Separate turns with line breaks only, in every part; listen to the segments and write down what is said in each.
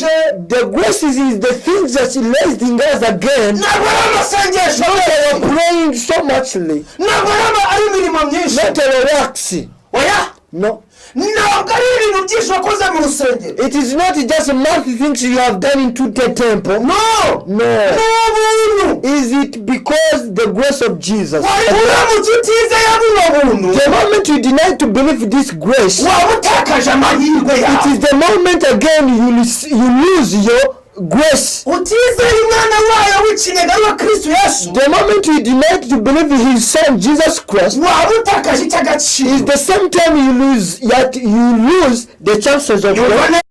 Yatuzukije.
The grace is the things that raising us again.
Ntabwo ari amasengesho
Not our
menshi.
Praying so muchly.
Ntabwo ari imirimo myinshi.
Not our works.
Oya.
No.
Ntabwo ari ibintu byinshi wakoze mu rusengero.
It is not just monthly things you have done into the temple.
No.
No.
Ni ubuntu.
Is it because the grace of Jesus?
Wari uramutse utizeye buno buntu,
The moment you deny to believe this grace,
waba utakaje amahirwe
it
yawe.
Is the moment again you lose your grace.
Utizeye umwana wayo w'ikinege ari we Kristo Yesu,
The moment you deny to believe his son Jesus Christ,
waba utakaje icy'agaciro.
Is the same time you lose, yet you lose the chances of
Yumva
God.
neza.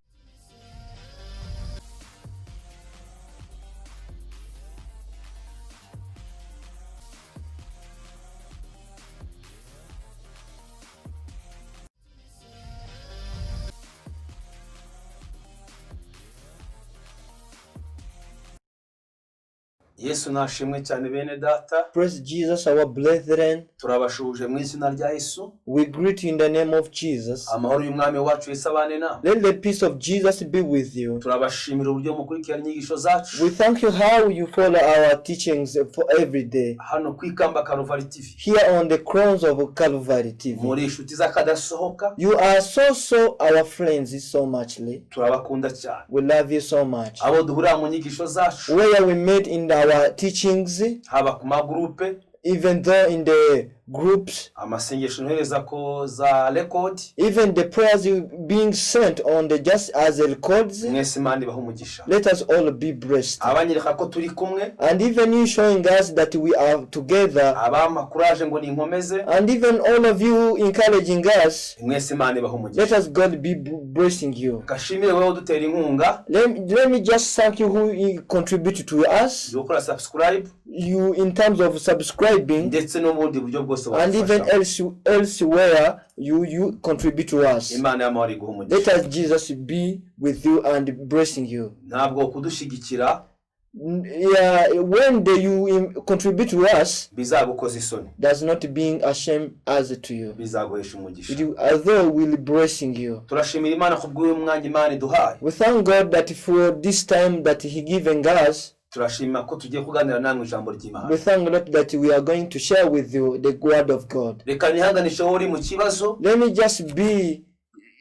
Yesu nashimwe cyane bene data.
Praise Jesus, our brethren.
Turabashuhuje mu izina rya Yesu.
We greet you in the name of Jesus.
Amahoro y'umwami wacu Yesu abane nawe.
Let the peace of Jesus be with you.
Turabashimira uburyo mukurikirana inyigisho zacu
We thank you how you follow our teachings for every day.
Hano ku Ikamba Karuvari TV.
Here on the Crowns of Calvary TV.
Muri inshuti z'akadasohoka.
You are so so our friends so muchly.
Turabakunda cyane.
We love you so much.
Abo duhurira mu nyigisho zacu,
Where we meet in our teachings,
haba ku magurupe,
even though in the groups,
amasengesho nohereza ko za record,
even the prayers you being sent on the just as a records,
mwese Imana ibaha umugisha.
Let us all be blessed.
Abanyereka ko turi kumwe,
And even you showing us that we are together,
abampa courage ngo ninkomeze,
and even all of you encouraging us,
mwese Imana ibaha
let
umugisha.
us God be blessing you.
Gashimire wowe udutera inkunga
Let me just thank you who contribute to us,
yo gukora subscribe,
you in terms of subscribing,
ndetse n'ubundi buryo bwose
and even
wadufasha.
Elsewhere you contribute to us.
Imana y'amahoro iguha
Let
umugisha.
us Jesus be with you and blessing you.
Ntabwo kudushyigikira
Yeah, when you contribute to us,
bizagukoza isoni,
does not being ashamed as to you.
Bizaguhesha umugisha.
It will, although will blessing you.
Turashimira Imana kubw'uyu mwanya Imana iduhaye.
We thank God that for this time that He giving us.
Turashima ko tugiye kuganira namwe ijambo ry'Imana.
We thank God that we are going to share with you the word of God.
Reka nihanganishe wowe uri mu kibazo.
Let me just be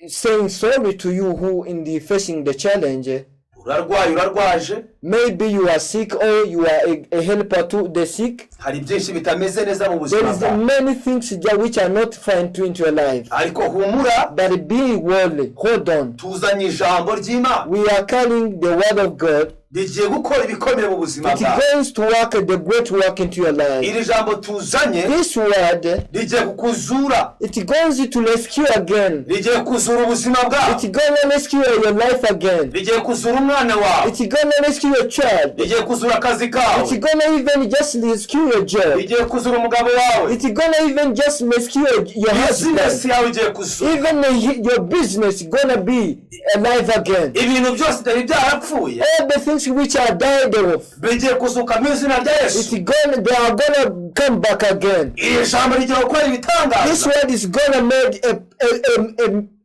saying sorry to you who in the facing the challenge.
Urarwaye, urarwaje.
Maybe you are sick or you are a helper to the sick.
Hari byinshi bitameze neza mu
There
buzima
is
bwawe.
Many things that which are not fine to into your life.
Ariko humura.
But be worldly. Hold on.
Tuzanye ijambo ry'Imana.
We are carrying the word of God.
Rigiye gukora ibikomeye mu buzima
It
bwawe.
Goes to work the great work into your life.
Iri jambo tuzanye
This word,
rigiye kukuzura.
It goes to rescue again.
Rigiye kuzura ubuzima bwawe.
It gonna rescue your life again.
Rigiye kuzura umwana wawe.
It gonna rescue your child.
Rigiye kuzura akazi kawe.
It gonna even just rescue your job.
Rigiye kuzura umugabo wawe.
It gonna even just rescue your
Bizinesi
husband.
yawe igiye kuzura.
Even your business gonna be alive again.
Ibintu byose byari byarapfuye
All the things which are died off,
bigiye kuzuka mu izina rya Yesu.
They are gonna come back again.
Iri jambo rigiye gukora
This
ibitangaza
word is gonna make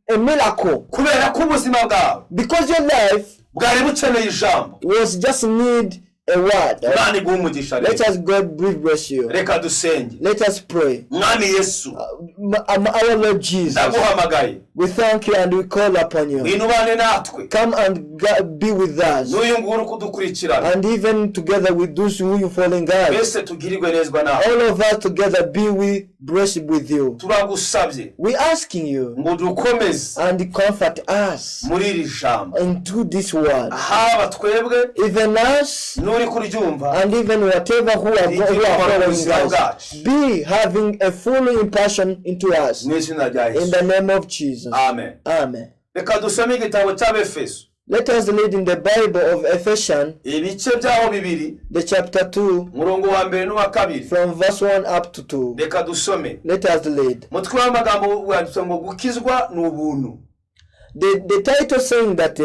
a miracle
kubera ko ubuzima bwawe
because your life
bwari bukeneye ijambo.
Was just need a word.
Imana iguhe umugisha
Let
rero.
Us God bless you.
Reka dusenge.
Let us pray.
Mwami Yesu,
Our Lord Jesus,
ndaguhamagaye.
We thank you and we call upon you.
Ngwino ubane natwe.
Come and be with us,
N'uyu nguyu uri kudukurikirana,
and even together with those who you following us.
mbese tugirirwe neza nawe.
All of us together be we blessed with you.
Turagusabye
We asking you
ngo dukomeze
and comfort us
muri iri jambo,
into this world.
Haba twebwe
Even us
n'uri kuryumva,
and even whatever who are following us, be having a full impression into us.
Mu izina rya
In
Yesu.
The name of Jesus.
Amen.
Amen.
Reka dusome igitabo cy'Abefeso,
Let us read in the Bible of Ephesians,
ibice byaho bibiri,
the chapter 2,
umurongo wa mbere n'uwa kabiri.
From verse 1 up to 2.
Reka dusome.
Let us read.
Umutwe w'amagambo wanditse ngo gukizwa ni ubuntu.
The title saying that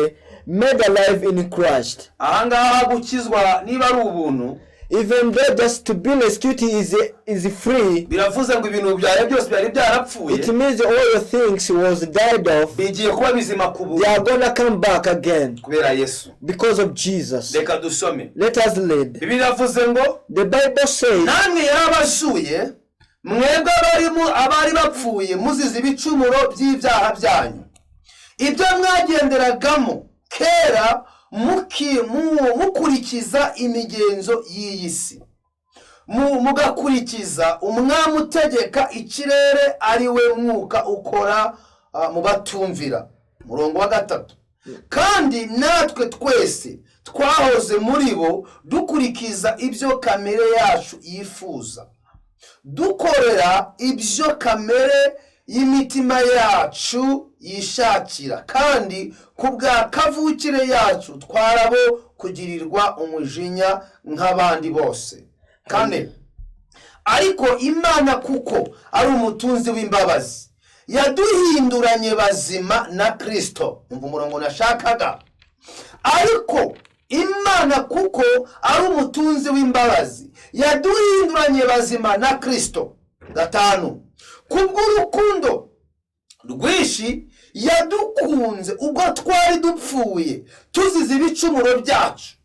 made alive in Christ.
Ahangaha gukizwa niba ari ubuntu,
Even though just to be rescued is free,
Biravuze ngo ibintu byawe byose byari byarapfuye
it means all your things was died off.
bigiye kuba bizima ku buntu
They are gonna come back again
kubera Yesu.
Because of Jesus.
Reka dusome.
Let us read.
Bibiliya iravuze ngo
The Bible says,
namwe yarabasuye mwebwe abari bapfuye muzize ibicumuro by'ibyaha byanyu ibyo mwagenderagamo kera mukurikiza imigenzo y'iyi si mugakurikiza umwami utegeka ikirere ari we mwuka ukora mu batumvira. Umurongo wa gatatu: kandi natwe twese twahoze muri bo dukurikiza ibyo kamere yacu yifuza dukorera ibyo kamere y'imitima yacu yishakira kandi ku bwa kavukire yacu twari abo kugirirwa umujinya nk'abandi bose. Kane: ariko Imana kuko ari umutunzi w'imbabazi yaduhinduranye bazima na Kirisito. Umva umurongo nashakaga: ariko Imana kuko ari umutunzi w'imbabazi yaduhinduranye bazima na Kirisito. Gatanu: kubw'urukundo rwinshi yadukunze ubwo twari dupfuye tuzize ibicumuro byacu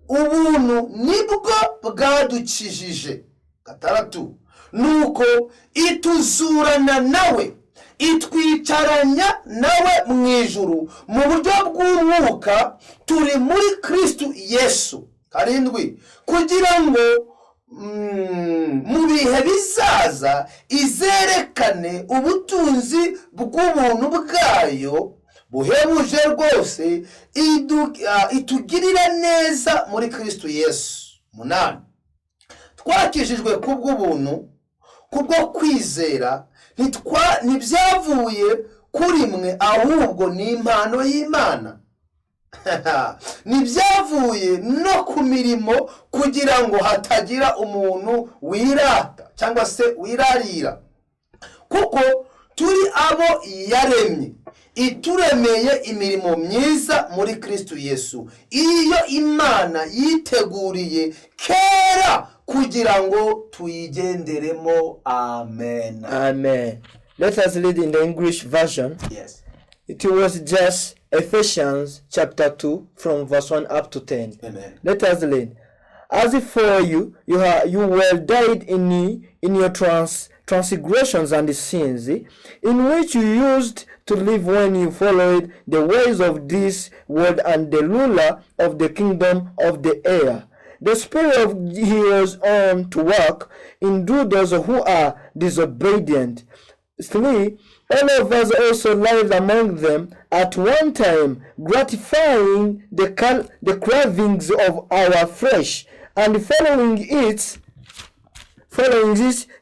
ubuntu nibwo bwadukijije. Gatandatu: nuko ituzurana nawe itwicaranya nawe mu ijuru mu buryo bw'umwuka turi muri Kristu Yesu. Karindwi: kugira ngo mu bihe bizaza izerekane ubutunzi bw'ubuntu bwayo buhebuje rwose itugirira neza muri Kristu Yesu. Munani: twakijijwe kubw'ubuntu kubwo kwizera ntibyavuye kuri mwe ahubwo ni impano y'Imana ntibyavuye no ku mirimo kugira ngo hatagira umuntu wirata cyangwa se wirarira. Kuko turi abo yaremye ituremeye imirimo myiza muri Kristu Yesu iyo Imana yiteguriye kera kugira ngo tuyigenderemo. Amen.
Amen. Let us read in the English version.
Yes.
It was just Ephesians chapter 2 from verse 1 up to 10.
Amen.
Let us read. As for you, you were died in your transgressions and sins, in which you used to live when you followed the ways of this world and the ruler of the kingdom of the air, the spirit of he was on to work in those who are disobedient. 3. All of us also lived among them at one time, gratifying the cravings of our flesh and following its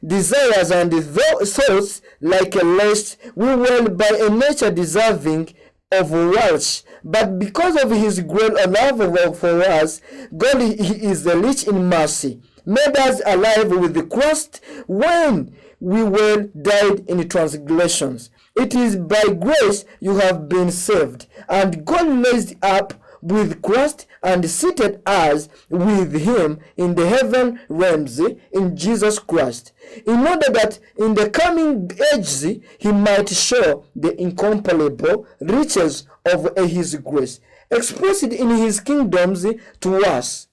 desires and thoughts. Like a rest, we were by a nature deserving of wrath. But because of his great love for us, God, he is rich in mercy, made us alive with Christ when we were dead in transgressions. It is by grace you have been saved, and God raised up with Christ and seated us with him in the heaven realms in Jesus Christ, in order that in the coming ages he might show the incomparable riches of his grace, expressed in his kingdoms to us,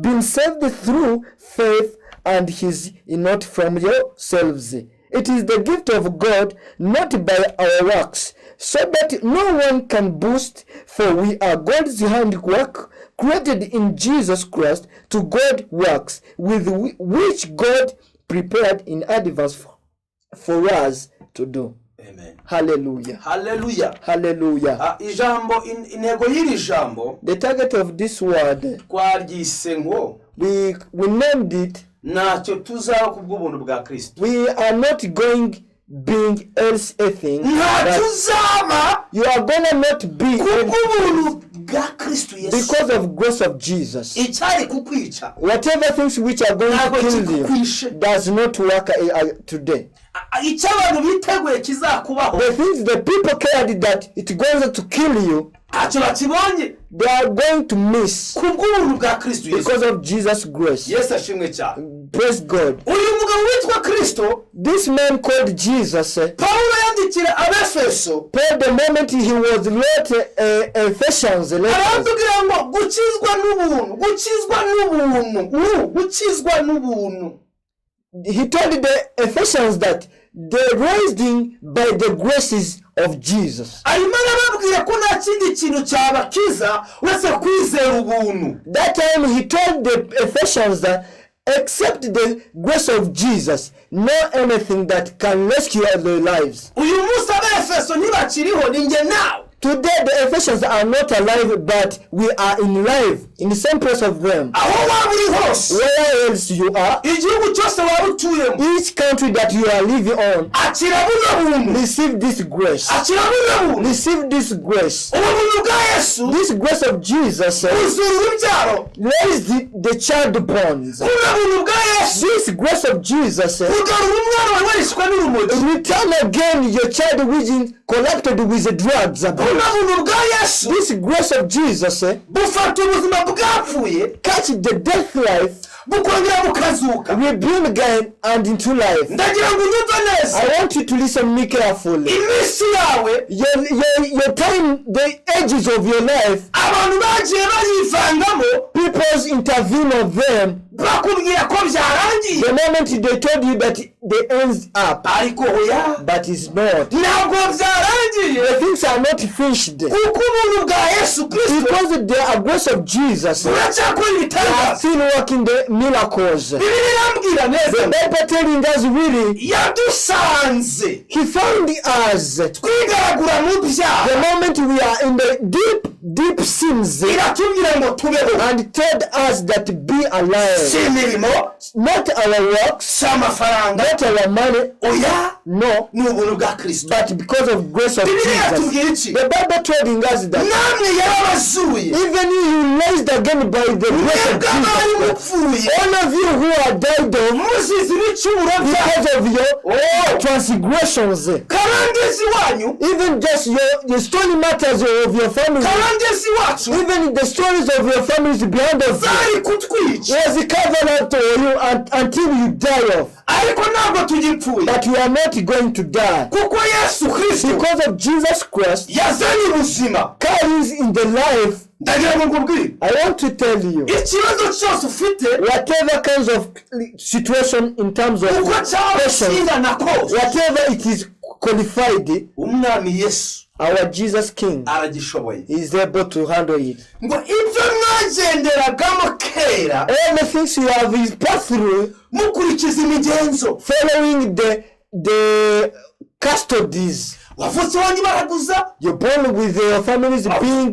being saved through faith, and his not from yourselves. It is the gift of God, not by our works, so that no one can boast, for we are God's handiwork, created in Jesus Christ to God works, with which God prepared in advance for us to do.
Amen.
Hallelujah.
Haleluya.
Hallelujah.
Ijambo intego y'iri jambo
The target of this word,
twaryise ngo
we named it,
ntacyo tuzaba ku bw'ubuntu bwa Kristo.
We are not going being else a thing.
Ntacyo
But
uzaba
you are gonna not be
ku bw'ubuntu bwa Kristo Yesu.
Because of grace of Jesus.
Icyari kukwica
Whatever things which are going to
ntabwo
kill you
kikukwishe.
Does not work today.
Icyo abantu biteguye kizakubaho
The things the people cared that it goes to kill you,
Ntacyo bakibonye.
They are going to miss
Ku bw'ubuntu bwa Kristo Yesu.
because of Jesus' grace.
Yesu ashimwe cyane.
Praise God.
Uyu mugabo witwa Kristo,
This man called Jesus,
Pawulo yandikira Abefeso,
Paul, the moment he was wrote Ephesians letters,
aratubwira ngo gukizwa n'ubuntu, gukizwa n'ubuntu, gukizwa n'ubuntu.
He told the Ephesians that they raised him by the graces of Jesus.
Arimo arababwira ko nta kindi kintu cyabakiza uretse kwizera ubuntu.
That time he told the Ephesians that except the grace of Jesus, no anything that can rescue their lives.
Uyu munsi Abefeso ntibakiriho, ni njye nawe.
Today the Ephesians are not alive, but we are in life, in the same place of them.
Aho waba uri hose,
Where else you are,
igihugu cyose waba utuyemo,
each country that you are living on,
akira buno buntu.
Receive this grace.
Akira buno buntu.
Receive this grace.
Ubu buntu bwa Yesu
This grace of Jesus
buzura urubyaro.
Raised the child born.
Buno buntu bwa Yesu
This grace of Jesus
bugarura umwana wari warishwe n'urumogi.
Return again your child which is corrupted with the drugs.
Buno buntu bwa Yesu
This grace of Jesus
bufata ubuzima bwapfuye,
catch the death life,
bukongera bukazuka.
Rebuild again and into life.
Ndagira ngo unyumve neza.
I want you to listen me carefully.
Iminsi yawe,
Your time, the ages of your life,
abantu bagiye bayivangamo,
people's intervene of them.
Bakubwira ko byarangiye.
The moment they told you that they ends up,
Ariko oya,
but it's not.
Ntabwo byarangiye,
The things are not finished.
Kuko ubuntu bwa Yesu Kristo
Because the grace of Jesus
buracyakora
are
ibitangaza.
Still working the miracles.
Bibiliya irambwira neza
The Bible telling us really,
yadusanze
He found us
twigaragura mu byaha,
the moment we are in the deep, deep sins,
iratubwira ngo tubeho.
And told us that be alive.
Si imirimo,
Not our works,
si amafaranga,
not our money,
oya,
no,
ni ubuntu bwa Kristo.
But because of grace of
Bibiliya
Jesus.
yatubwira iki?
The Bible telling us that
Namwe yarabazuye,
even you raised again by the grace of
mwebwe abari
Jesus,
mupfuye,
all of you who are died of
muzize ibicumuro byanyu,
because of your transgressions,
karandezi wanyu,
even just your story matters of your family,
karandezi wacu
even the stories of your families behind us
zari kutwica,
was covered up to you until you die off.
Ariko ntabwo tugipfuye,
But you are not going to die.
Kuko Yesu Kristo
Because of Jesus Christ
yazanye ubuzima.
Carries in the life.
Ndagira ngo nkubwire,
I want to tell you,
ikibazo cyose ufite,
whatever kinds of situation in terms of
uko cyaba
questions,
kingana kose,
whatever it is qualified,
Umwami Yesu
our Jesus King
aragishoboye.
Is able to handle it.
Ngo ibyo mwagenderagamo kera,
All the things you have is passed through,
mukurikiza imigenzo,
following the custodies.
Wavutse iwanyu baraguza,
You're born with your families being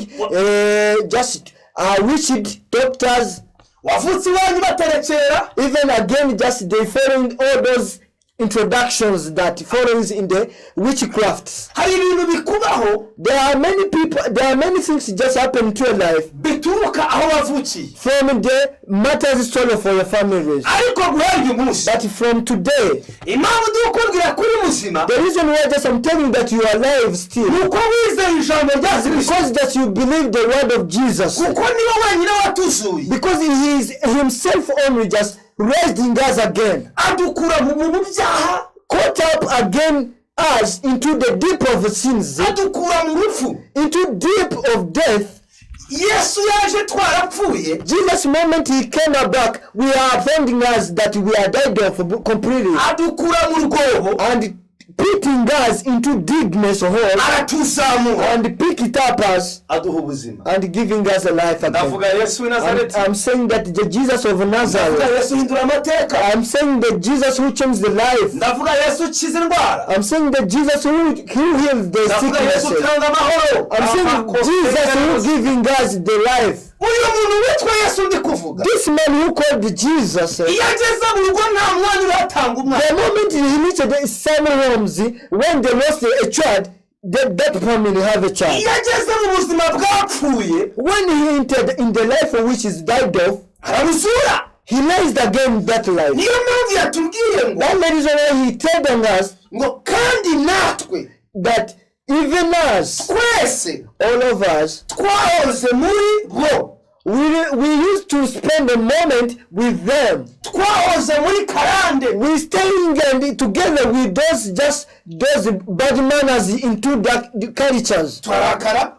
just witched doctors.
Wavutse iwanyu baterekera,
Even again, just they following all those introductions that follows in the witchcraft.
Hari ibintu bikubaho
There are many people, there are many things just happen to your life
bituruka aho wavukiye,
from the matters stolen for your families.
Ariko guhera uyu munsi,
But from today,
impamvu ndi kukubwira kuri muzima,
the reason why just I'm telling you that you are alive still,
ni uko wizeye ijambo rya Kristo,
because that you believe the word of Jesus.
Kuko niwe wenyine watuzuye,
Because he is himself only just raised in us again,
adukura mu byaha,
caught up again us into the deep of sins,
adukura mu rupfu.
Into deep of death.
Yesu yaje twarapfuye,
Jesus, moment he came back, we are finding us that we are died of completely,
adukura mu rwobo,
and putting us into deepness hole,
aratuzamura,
and pick it up us
aduha ubuzima.
And giving us a life again.
Ndavuga Yesu w'i
And
Nazareti.
I'm saying that the Jesus of
Ndavuga
Nazareth.
Yesu uhindura amateka.
I'm saying that Jesus who changed the life.
Ndavuga Yesu ukiza indwara.
I'm saying that Jesus who healed the
Ndavuga Yesu
sicknesses.
utanga amahoro.
I'm saying Jesus who giving us the life.
Uyu muntu witwa Yesu ndi kuvuga,
This man who called Jesus,
iyo ageze mu rugo nta mwanya uratanga umwana.
The moment he reached some homes, when they lost a child, that family have a child.
Iyo ageze mu buzima bwapfuye,
When he entered in the life which is died of,
arabuzura.
He raised again that life.
Niyo mpamvu yatubwiye ngo
That the reason why he told us
ngo kandi natwe
that Even us,
Twese
all of us,
twahoze muri bo.
we used to spend a moment with them.
Twahoze muri karande.
We staying and together with those just those bad manners into that cultures
Turarakara,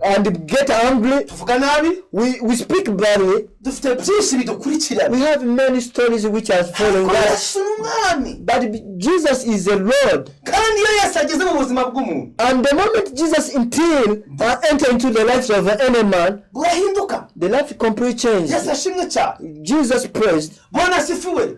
and get angry.
tuvuga nabi,
We speak badly.
dufite byinshi bidukurikirana.
We have many stories which are following
Ariko
us.
Yesu ni umwami.
But Jesus is the Lord.
Kandi iyo Yesu ageze mu buzima bw'umuntu,
And the moment Jesus until enter into the life of any man,
burahinduka.
the life completely changed.
Yesu ashimwe cyane.
Jesus praised.
Bwana asifiwe.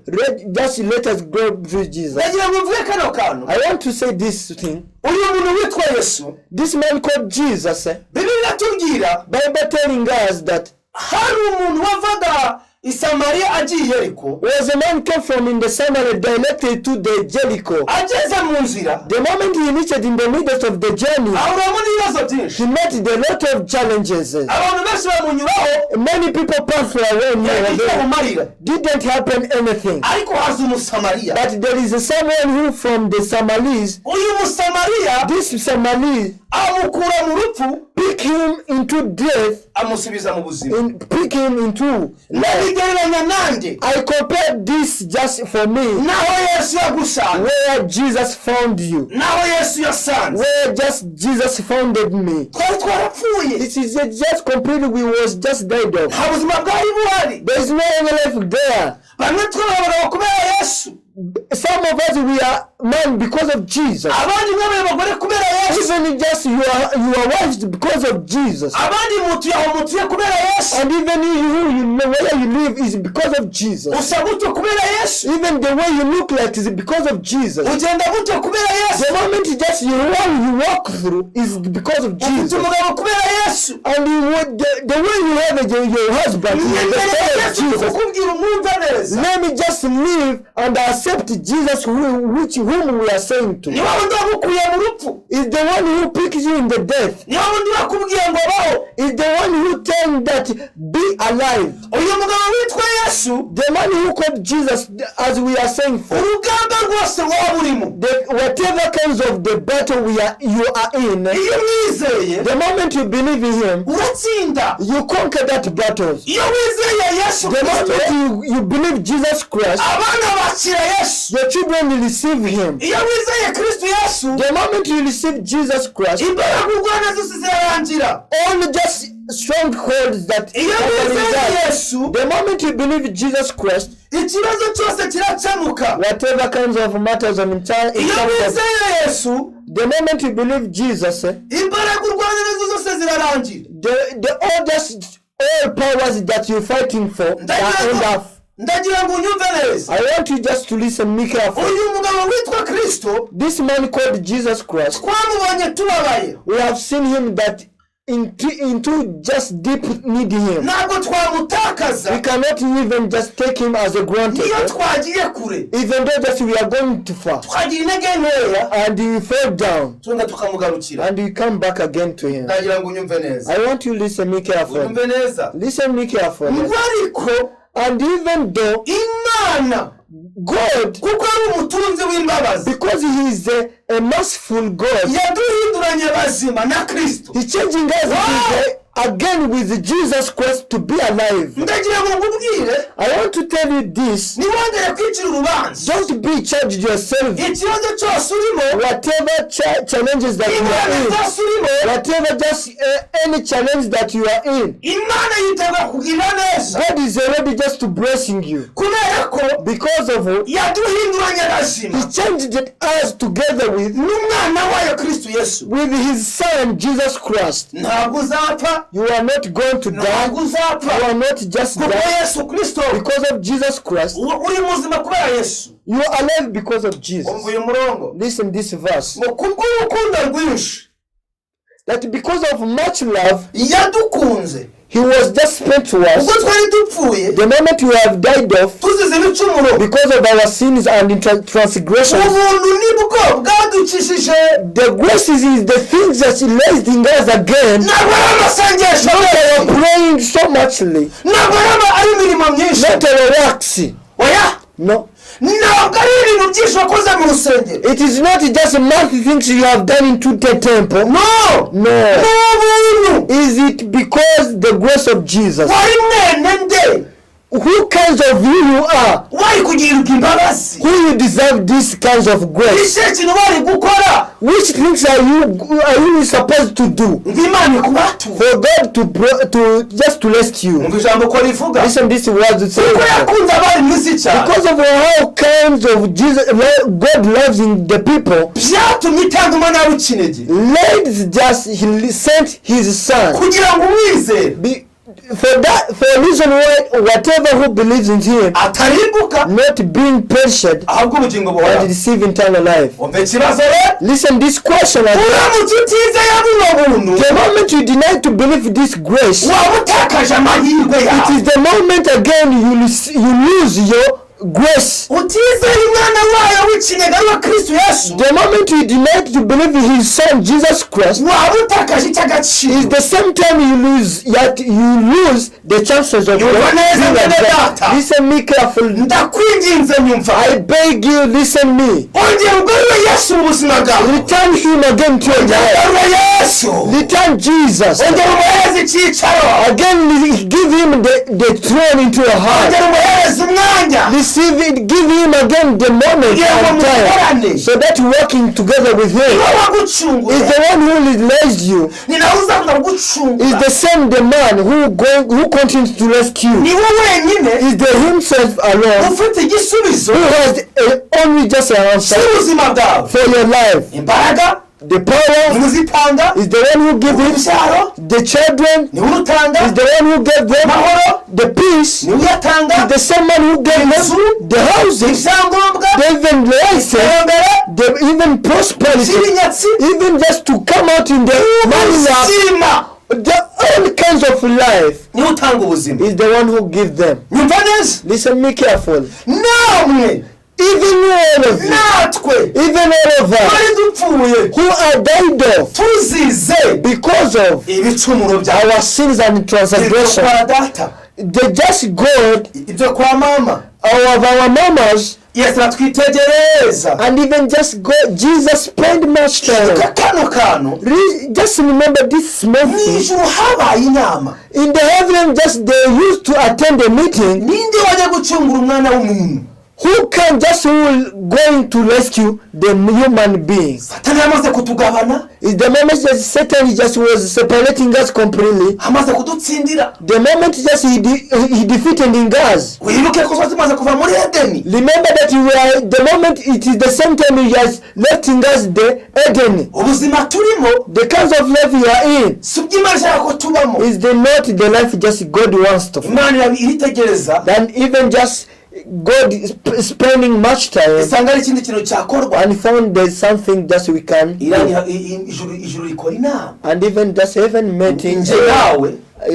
Just let us go through Jesus.
Ndagira ngo mvuge kano kantu.
I want to say this thing.
Uyu muntu witwa Yesu,
This man called Jesus,
Bibiliya iratubwira
Bible telling us that
hari umuntu wavaga i Samariya agiye i Yeriko,
was a man came from in the Samaria directly to the Jericho.
Ageze mu nzira
The moment he reached in the middle of the journey,
ahuramo n'ibibazo byinshi.
he met a lot of challenges.
Abantu benshi bamunyuraho,
Many people passed away
yagira icyo
near
amumarira.
Didn't happen anything.
Ariko haza Umusamariya.
But there is someone who from the Somalis,
Uyu Musamariya
this Somali
amukura mu rupfu,
pick him into death,
amusubiza mu buzima.
Pick him into life.
Ndabigereranya nanjye
I compare this just for me,
naho Yesu yagusanze,
where Jesus found you,
naho Yesu yasanze.
Where just Jesus founded me.
Twari twarapfuye.
It is just completely we was just died of.
Nta buzima bwari buhari.
There is no any life there.
Bamwe twabaye abagabo kubera Yesu,
Some of us, we are men because of Jesus.
Abandi mwabaye abagore kubera Yesu,
Even just you are wives because of Jesus.
Abandi mutuye aho mutuye kubera Yesu,
And even you know where you live is because of Jesus.
Usa gutyo kubera Yesu,
Even the way you look like is because of Jesus.
Ugenda gutyo kubera Yesu,
The moment just you walk through is because of
Ufite
Jesus.
umugabo kubera Yesu.
And the way you have your husband is
Nyemerera
because of
Yesu
Jesus.
kukubwira umwumve neza.
Let me just live and accept Jesus whom we are saying to.
Ni wa wundi wagukuye mu rupfu.
Is the one who picks you in the death.
Ni wa wundi wakubwiye ngo baho.
Is the one who tells that be alive.
Uyu mugabo witwa Yesu,
The man who called Jesus, as we are saying for,
urugamba rwose waba urimo,
whatever kinds of the battle we are you are in,
iyo umwizeye,
the moment you believe in him,
uratsinda.
You conquer that battles.
Iyo wizeye Yesu
The
Kristo,
moment you believe Jesus Christ,
abana bakira Yesu.
Your children receive him.
Iyo wizeye Kristo Yesu,
The moment you receive Jesus Christ,
imbaraga urwana zose zirarangira.
All just strongholds that
Iyo wizeye Yesu,
the moment you believe Jesus Christ,
ikibazo cyose kirakemuka.
Whatever kinds of matters on entire
Iyo wizeye Yesu,
the moment you believe Jesus,
imbaraga urwana nazo zose zirarangira.
the all just all powers that you're fighting for are end up.
Ndagira ngo unyumve neza.
I want you just to listen me carefully.
Uyu mugabo witwa Kristo,
This man called Jesus Christ,
twamubonye tubabaye.
We have seen him that into just deep need him.
Ntabwo twamutakaza.
We cannot even just take him as a granted.
Iyo twagiye kure,
Even though just we are going too far
twagira intege nkeya,
and we fall down
tugenda tukamugarukira.
And we come back again to him.
Ndagira ngo unyumve neza.
I want you to listen me carefully.
Unyumve neza.
Listen me carefully.
Ngo ariko
And even though
Imana,
God,
kuko ari umutunzi w'imbabazi,
because he is a merciful God,
yaduhinduranye bazima na Kristo.
he changing us again with Jesus Christ to be alive.
Ndagira ngo ngubwire,
I want to tell you this.
ntiwongere kwicira urubanza.
Don't be charged yourself.
Ikibazo cyose urimo,
Whatever challenges that you are
ingorane
in,
zose urimo,
whatever just any challenge that you are in,
Imana yiteguye kugira neza,
God is already just blessing you
kubera ko
because of
yaduhinduranye bazima
He changed us together with
n'umwana wayo Kristo Yesu.
with His Son Jesus Christ.
Ntabwo uzapfa.
You are not going to die.
Ntabwo
You
uzapfa,
are not just
kuko
die
Yesu Kristo,
because of Jesus Christ.
Uri muzima kubera Yesu.
You are alive because of Jesus.
Umva uyu murongo.
Listen this verse.
Ngo kubw'urukundo rwinshi
That because of much love,
yadukunze,
He was just spent to us.
Ubwo twari dupfuye,
The moment we have died off
tuzize ibicumuro,
because of our sins and transgressions,
ubuntu nibwo bwadukijije.
The grace is the things that raised in us again.
Ntabwo ari amasengesho
Not our
menshi,
praying so muchly,
ntabwo ari imirimo myinshi.
Not our works.
Oya.
No.
Ntabwo ari ibintu byinshi wakoze mu rusengero.
It is not just many things you have done into the temple.
No.
No.
Ni ubuntu.
Is it because the grace of Jesus?
Wari mwene nde?
Who kinds of you are?
Wari kugirirwa imbabazi?
Who you deserve this kinds of grace?
Ikihe kintu bari gukora
Which things are you supposed to do
ngo Imana ikubature?
For God to just to rest you?
Umva ijambo uko rivuga.
Listen, this words say
Kuko yakunze abari mu isi cyane,
because of how kinds of Jesus God loves in the people,
byatumye itanga umwana w'ikinege
let just he sent his son
kugira ngo umwizere
for that for a reason why whatever who believes in him
atarimbuka,
not being perished
ahubwo ubugingo
but
buhoraho.
receive eternal life.
Umva ikibazo rero.
Listen this question again.
Uramutse utizeye buno buntu,
The moment you deny to believe this grace,
waba utakaje amahirwe
it
yawe.
Is the moment again you lose your grace.
Utizeye umwana wayo w'ikinege ari we Kristo Yesu,
The moment you deny to believe in his son Jesus Christ,
waba utakaje icy'agaciro.
Is the same time you lose, yet you lose the chances of
Yumva
God
neza,
being
mwene
accepted.
data.
Listen me carefully.
Ndakwinginze, nyumva.
I beg you, listen me.
Ongera ugarure Yesu mu buzima bwawe.
Return him again to your life.
Ugarure Yesu.
Return Jesus.
Ongera umuhereze icyicaro.
Again, give him the throne into your heart.
Ongera umuhereze umwanya.
Receive it, give him again the moment
Kugira ngo
and time
mukorane.
So that working together with him
Niwe wagucunguye.
Is the one who raised you.
Ni nawe uzakuza
Is
kugucungura.
the same the man who continues to rescue.
Niwe wenyine
Is the himself alone
ufite igisubizo
who has only just an answer
cy'ubuzima bwawe.
For your life.
Imbaraga
The power
niwe uzitanga.
Is the one who gives it.
Urubyaro
The children
niwe urutanga.
Is the one who gave them.
Amahoro
The peace
niwe uyatanga.
Is the same man who gave them. The houses,
Ibyangombwa,
the even license,
iterambere,
the even prosperity,
cy'ibinyatsi,
even just to come out in the money,
ubuzima,
the all kinds of life
niwe utanga ubuzima.
Is the one who gives them.
Nyumva neza.
Listen me careful.
Namwe,
Even all of you,
natwe
even all of us
twari dupfuye
who are died of
tuzize
because of
ibicumuro byawe,
our sins and
ibyo
transgression.
kwa data,
The just God
ibyo kwa mama,
of our mamas,
Yesu aratwitegereza.
And even just God, Jesus spent much time.
Ibuka kano kantu.
Just remember this small
Mu
thing.
ijuru habaye inama.
In the heaven, just they used to attend a meeting.
Ninde wajya gucungura umwana w'umuntu?
Who can just who will going to rescue the human beings?
Satani yamaze kutugabana,
Is the moment that Satan just was separating us completely.
amaze kudutsindira.
The moment just he defeated in us.
Wibuke ko twari tumaze kuva muri Edeni.
Remember that we are the moment it is the same time he has left in us the Eden.
Ubuzima turimo
The kinds of life we are in
si ubwo Imana ishaka ko tubamo.
Is the not the life just God wants to.
Imana iritegereza,
Then even just God is spending much time
isanga ari ikindi kintu cyakorwa.
And found there's something that we can do.
Iraniha ijuru ijuru rikora inama.
And even just heaven meeting
Njye nawe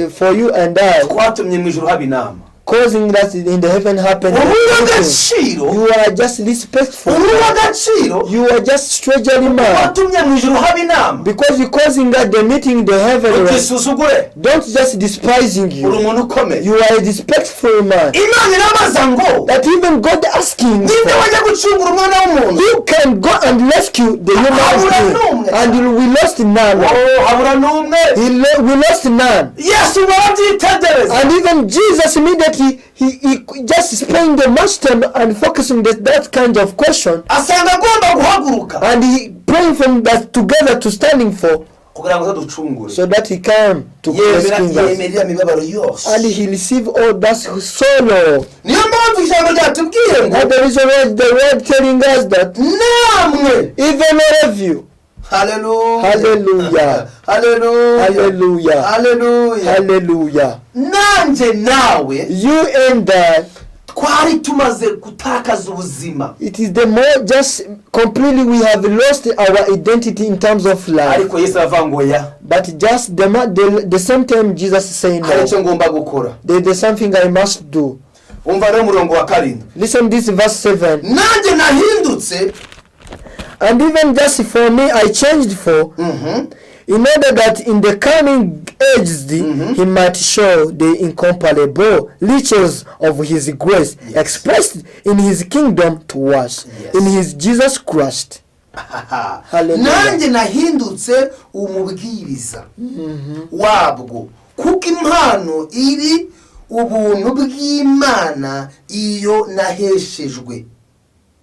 for you and I
twatumye mu ijuru haba inama.
Causing that in the heaven happen.
Uri uw'agaciro.
You are just respectful.
Uri uw'agaciro.
You are just treasuring man
Watumye mu ijuru haba inama.
Because you causing that the meeting in the heaven, right?
Utisuzugure.
Don't just despising
Uri
you.
Umuntu ukomeye.
You are a respectful man.
Imana irabaza ngo
That even God asking
ninde wajya gucungura umwana w'umuntu?
who can go and rescue the human
Habura
being,
n'umwe.
And we lost none.
Oh, habura n'umwe.
We lost none.
Yesu ngo arabyitegereza.
And even Jesus immediately he just spent the much time and focusing that kind of question,
Asanga agomba guhaguruka
and he praying from that together to standing for
kugira ngo azaducungure,
so that he came to
yemera
rescue us.
yemera iriya mibabaro yose.
And he received all that sorrow.
Niyo mpamvu ijambo ryatubwiye ngo
And the reason why the word telling us that
namwe,
even all of you,
haleluya,
Hallelujah.
haleluya,
Hallelujah.
haleluya,
Hallelujah,
nanjye nawe
you and I,
twari tumaze gutakaza ubuzima,
it is the more just completely we have lost our identity in terms of life.
Ariko Yesu aravuga ngo ya,
But just the same time Jesus is saying
hari icyo
no,
ngomba gukora.
There's something I must do.
Umva rero umurongo wa karindwi.
Listen this verse 7.
Nanjye nahindutse
And even just for me, I changed for In order that in the coming ages he might show the incomparable riches of his grace expressed in his kingdom to us, in his Jesus Christ. Hallelujah.
Nanjye nahindutse umubwiriza wabwo kuko impano iri ubuntu bw'Imana iyo naheshejwe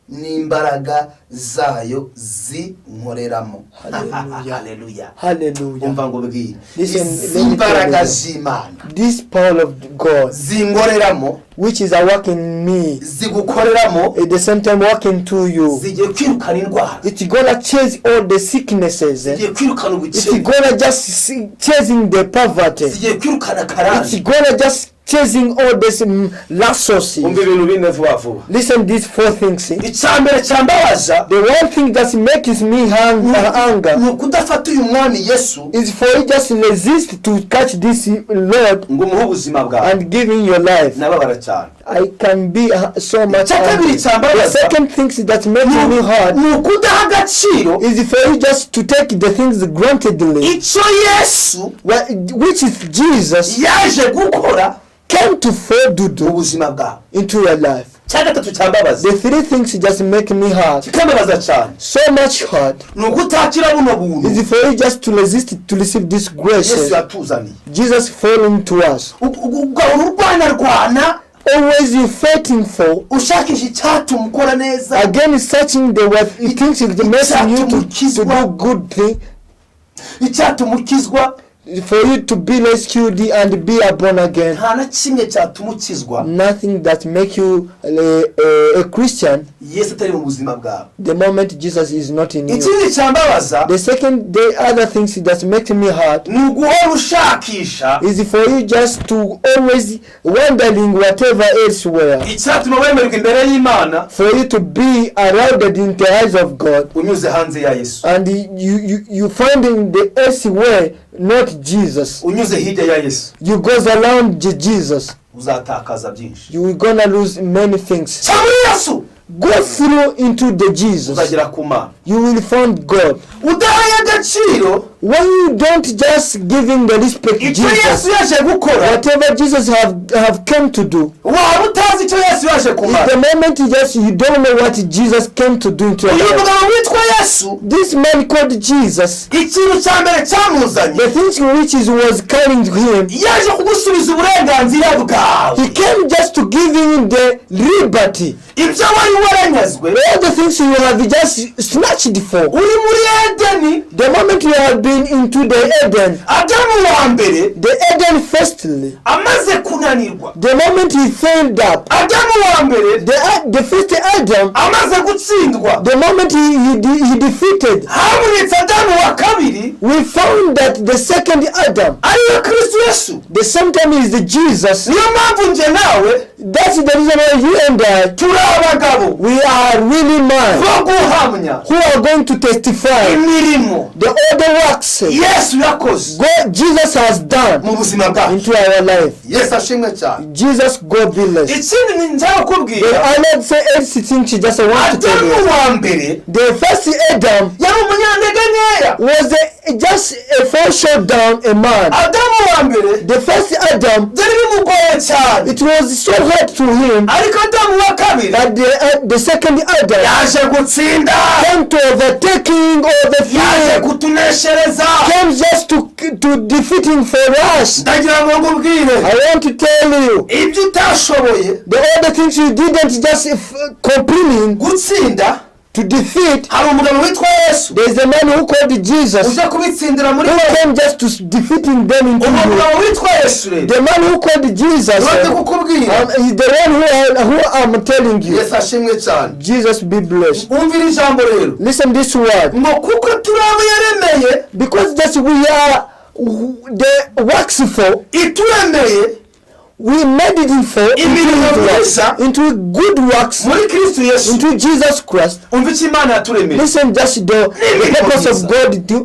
n'imbaraga zayo zinkoreramo.
Hallelujah.
Hallelujah.
Hallelujah.
Umva ngo bwire
Listen,
izi
let me
mbaraga
tell you.
z'Imana
This power of God,
zinkoreramo,
which is a work in me,
zigukoreramo,
at the same time working to you,
zigiye kwirukana indwara,
it's gonna chase all the sicknesses.
zigiye kwirukana
It's
ubukene,
gonna just chasing the poverty.
zigiye kwirukana
It's
karande.
gonna just chasing all these losses.
Umva ibintu bine vuba vuba.
Listen, these four things.
Icya mbere cyambabaza
The one thing that makes me anger
ni ukudafata uyu mwami Yesu
is for you just resist to catch this Lord
ngo umuhe ubuzima bwawe.
And giving your life.
Nababara cyane.
I can be so much
Icya kabiri
angry.
cyambabaza
The second thing that makes me hard
ni ukudaha agaciro
is for you just to take the things grantedly,
icyo Yesu
which is Jesus
yaje gukora
came to for to
mu
do
buzima bwawe.
Into your life.
Icya gatatu cyambabaza,
The three things just make me hard,
kikambabaza cyane,
so much hard,
ni ukutakira buno buntu
is for you just to resist to receive this grace
Yesu yatuzaniye.
Jesus falling to us.
Ugahora urwanarwana,
Always you fighting for,
ushakisha icyatuma ukora neza,
again searching the what things that making you to do good thing,
icyatuma ukizwa.
For you to be rescued and be a born again.
Nta na kimwe cyatuma ukizwa
Nothing that make you a Christian
Yesu atari mu buzima bwawe.
The moment Jesus is not in you.
Ikindi cyambabaza
The second, the other things that make me hard
ni uguhora ushakisha
is for you just to always wondering whatever elsewhere
icyatuma wemererwa imbere y'Imana
for you to be allowed in the eyes of God,
unyuze hanze ya Yesu,
and you finding the elsewhere, not Jesus.
Unyuze hirya ya Yesu.
You goes around Jesus.
Uzatakaza byinshi.
You will gonna lose many things.
Ca muri Yesu.
Go through into the Jesus.
Uzagera ku Mana.
You will find God.
Udahaye agaciro
When you don't just giving the respect
icyo
Jesus,
Yesu yaje gukora,
whatever Jesus have came to do,
waba utazi icyo Yesu yaje
is
kumara.
the moment you just you don't know what Jesus came to do into your
Uyu
life.
mugabo witwa Yesu,
This man called Jesus,
ikintu cya mbere cyamuzanye,
the things which is was carrying him,
yaje kugusubiza uburenganzira bwawe.
He came just to give him the liberty.
Ibyo wari waranyazwe
All the things you have just snatched for.
Uri muri Edeni,
The moment you have been into the Eden,
Adamu wa mbere
the Eden firstly,
amaze kunanirwa,
the moment he failed up,
Adamu wa mbere
the first Adam,
amaze gutsindwa,
the moment he defeated,
habonetse Adamu wa kabiri,
we found that the second Adam,
ariwe Kristo Yesu.
The same time is the Jesus.
Niyo mpamvu njye nawe
That's the reason why you and I,
turi abagabo
we are really man
bo guhamya
who are going to testify
imirimo
the other works
Yesu yakoze
God, Jesus has done
mu buzima bwacu.
Into our life.
Yesu ashimwe cyane.
Jesus, God be blessed.
Ikindi ni nshaka
The
kukubwira,
other say everything she just want to tell
Adamu
you.
wa mbere
The first Adam
yari umunyantege nkeya.
Was just a fall shot down a man.
Adamu wa mbere
The first Adam,
byari bimugoye cyane,
it was so hard to him,
ariko Adamu wa kabiri
but the second Adam
yaje gutsinda,
came to overtaking all the
yaje
fear,
kutuneshereza.
Came just to defeating for us.
Ndagira ngo nkubwire,
I want to tell you,
ibyo utashoboye
the other things you didn't just complaining
gutsinda,
to defeat,
hari umugabo witwa Yesu
there's a man who called Jesus
uje kubitsindira muri
who
wowe.
Came just to defeating them into
Uwo
you.
mugabo witwa Yesu rero,
The man who called Jesus
ndi kukubwira,
is the one who I'm telling you.
Yesu ashimwe cyane.
Jesus be blessed.
Wumvira ijambo rero,
Listen this word.
Ngo kuko turi abo yaremeye,
Because just we are the works for,
ituremeye
we made it for
imirimo
into,
myiza
into good works
muri Kristo Yesu.
Into Jesus Christ.
Umva icyo Imana yaturemeye.
Listen, just the purpose of God to,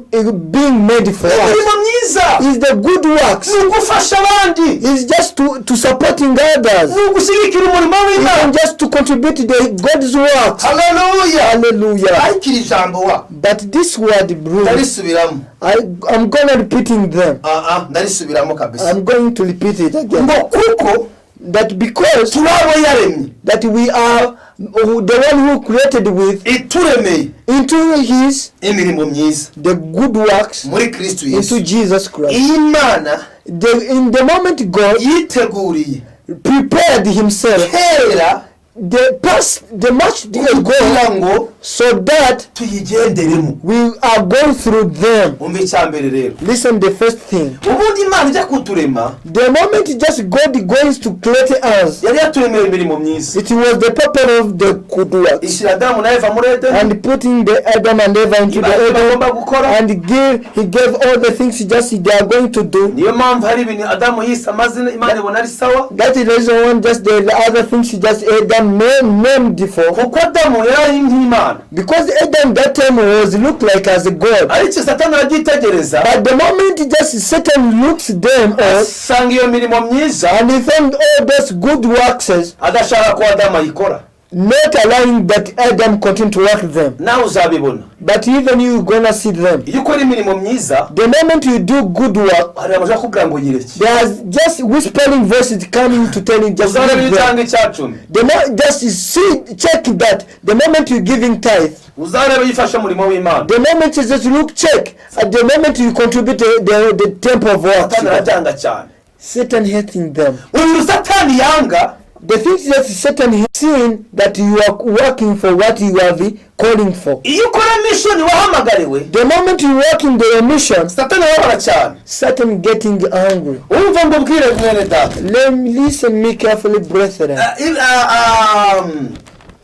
being made for us
Imirimo myiza
is the good works.
Ni ugufasha abandi,
Is just to supporting others.
Ni ugushyigikira umurimo w'Imana.
Even just to contribute to the God's works.
Haleluya.
Hallelujah.
Ariko iri jambo wa
But this word, bro,
ndarisubiramo.
I'm gonna repeating them.
Ah, ah, ndarisubiramo kabisa.
I'm going to repeat it again.
Ngo kuko
That because
turi abo yaremye,
that we are the one who created with
ituremeye
into his
imirimo myiza
the good works
muri Kristo
into
Yesu.
Jesus Christ.
Iyi Mana
In the moment God
yiteguriye
prepared himself
kera
the past the much ago
kugira ngo
so that
tuyigenderemo.
we are going through them.
Umva icya mbere rero.
Listen, the first thing.
Ubundi Imana ijya kuturema,
The moment just God goes to create us,
yari yaturemeye imirimo myiza,
it was the purpose of the good works.
Ishyira Adamu na Eva muri Edeni,
And putting the Adam and Eva into
ibaha
the
ibyo
Eden
bagomba gukora.
and give he gave all the things just they are going to do.
Niyo mpamvu hari ibintu Adamu yise amazina, Imana ibona ari sawa.
That is the reason one just the other things just Adam named for.
Kuko Adamu yari ari nk'Imana.
Because Adam that time was looked like as a god.
Ariko Satani arabyitegereza,
But the moment just Satan looks them up
asanga iyo mirimo myiza,
and he found all those good works,
adashaka ko Adamu ayikora.
Not allowing that Adam continue to work them.
Nawe uzabibona.
But even you gonna see them.
Iyo ukora imirimo myiza,
The moment you do good work,
hari abashaka kugira ngo yireke.
there's just whispering voices coming to tell you just
Uzareba
leave
iyo
them.
utanga icyacumi.
The just see, check that the moment you giving tithe,
Uzareba iyo ufashe umurimo w'Imana,
the moment you just look check, at the moment you contribute the temple of works,
Satani arabyanga cyane.
Satan hating them.
Uyu Satani yanga,
The things that Satan has seen that you are working for what you are calling for.
Iyo ukora mission wahamagariwe,
The moment you work in the mission,
Satani arababara cyane.
Satan getting angry.
Umva ngo ubwire mwene data.
Let me listen me carefully, brethren.